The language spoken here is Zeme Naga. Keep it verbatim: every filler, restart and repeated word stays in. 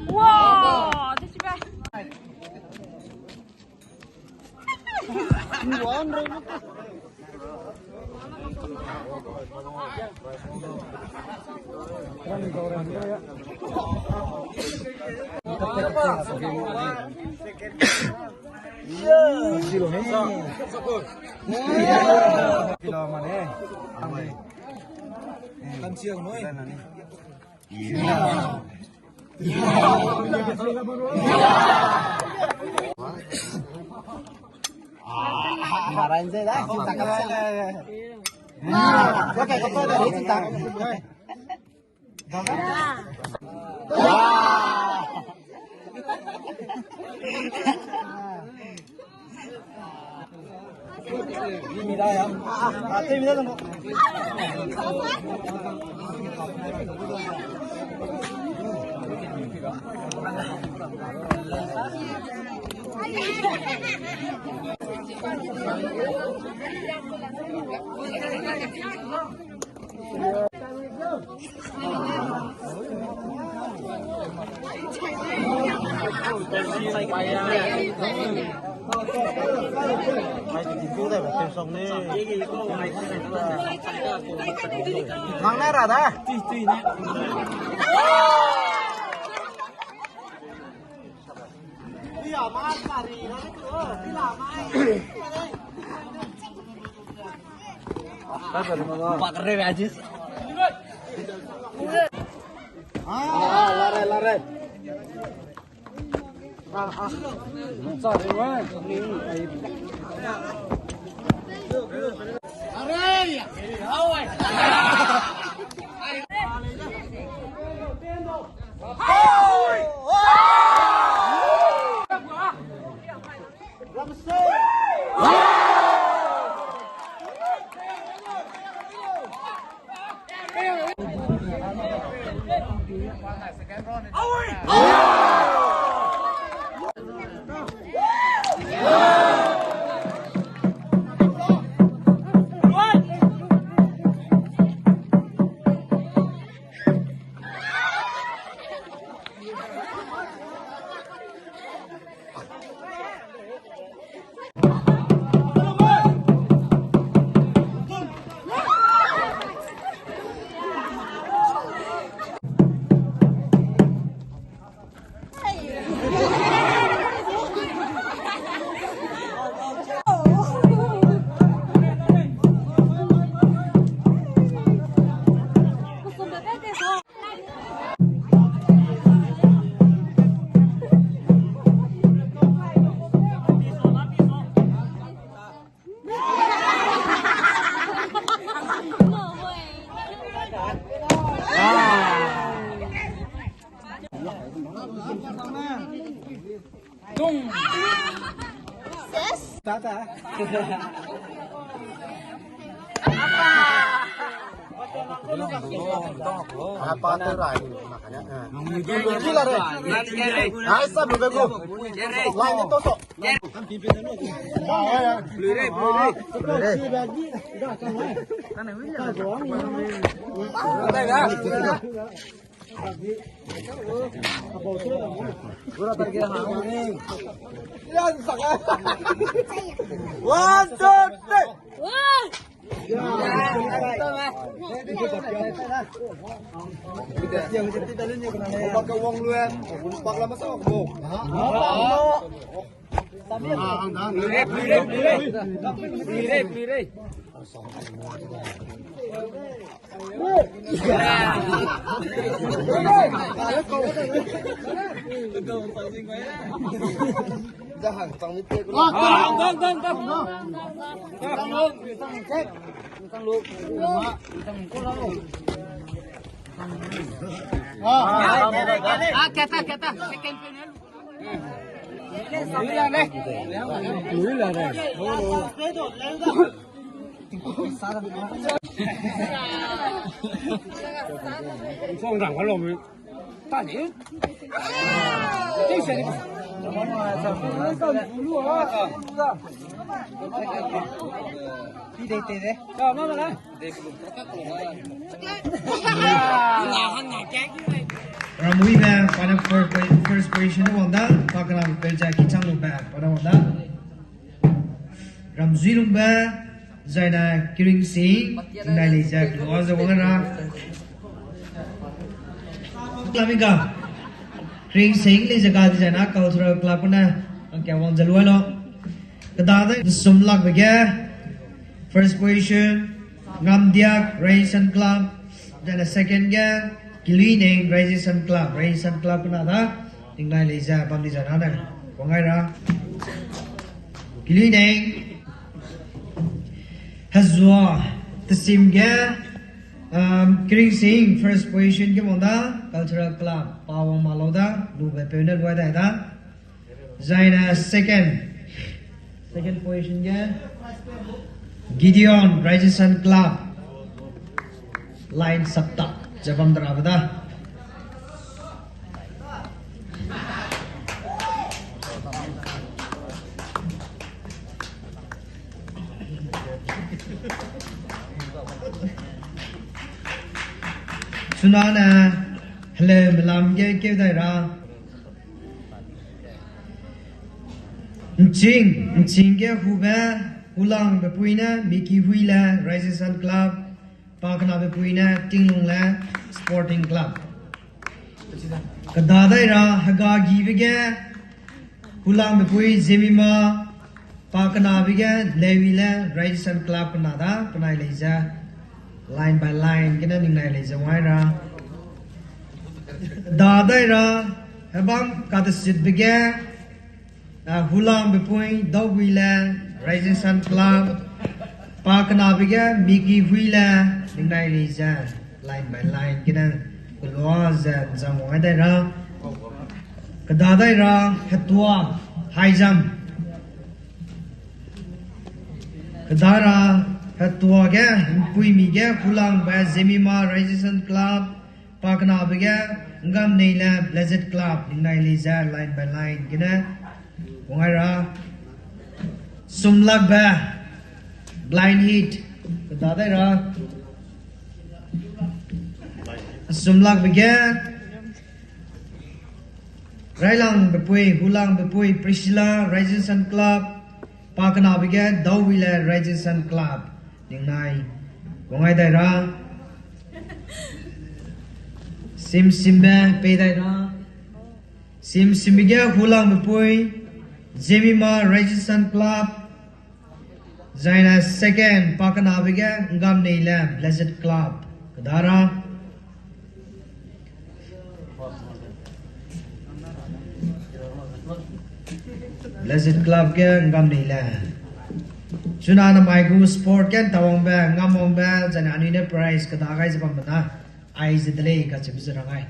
Wow, this is bad. Nang ne ra da? Bakre be ajis. Ah, lare, lare. One, two, three. Ramwuibe, pa ne first, first position wang da, pa kena pe ze kichang lu be, pa ne wang da. Ramzuilungbe, zaine Kiringsing, nai lei ze, lua ze wang ra. Club i ga. Kiringsing lei ze ga di zaine cultural club ne, ang kia wang ze luai lo. Kedade sum lakbe ge, first position, Ngamdiak Recreation Club, zaine second ge, Kiluineng Recreation Club, Recreation Club kena da, ningnai lei ze, bam di zaine ne, wang ai ra. Kiluineng, Hezua, tesim ge, um, Kiringsing, first position ge wang da, cultural club, pa wang ma lau da, lube peu ne luai dai da. Zaine second, second position ge, Gideon Recreation Club, line sapta, ze bam derabe da. Chunane, heleu melam ge keu dai ra. Nching, nching ge hube, Hulangbe pui ne Mickey Hui le Recreation Club, pa kenabe pui ne Tinglung le Sporting Club. Kedadai ra hegagibe ge, Hulangbe pui Zemima, pa kenabe ge Lewi le Recreation Club kena da, penai lei ze, line by line gene ningnai lei ze wai ra. Kedadai ra, hebam kadesitbe ge, a, Hulangbe pui Daugui le Recreation Club, pa kenabe ge Mickey Hui le, ningnai lei ze, line by line gene, kelua ze nzang wang dai ra. Kedadai ra, hetua, Haizam. Kedai ra, hetua ge, mpuimi ge, Hulangbe Zemima Recreation Club, pa kenabe ge, Ngamnei le Blessed Club, ningnai lei ze, line by line gene, wang ai ra. Sumlakbe, blind hit, kedadai ra. Sumlakbe ge, Railangbe pui, Hulangbe pui Priscilla Recreation Club, pa kenabe ge Daugui le Recreation Club, ningnai, wang ai dai ra. Simsimbe, pei dai ra. Simsimbe ge Hulangbe pui, Zemima Recreation Club, zaine second, pa kenabe ge Ngamnei le Blessed Club, kedai ra. Blessed Club ge Ngamnei le. Chunane mai gu sport ge ntawangbe, ngamwangbe, zaine anui ne prize keda gai ze bambe na. Aize de lei kacheube ze rang ai.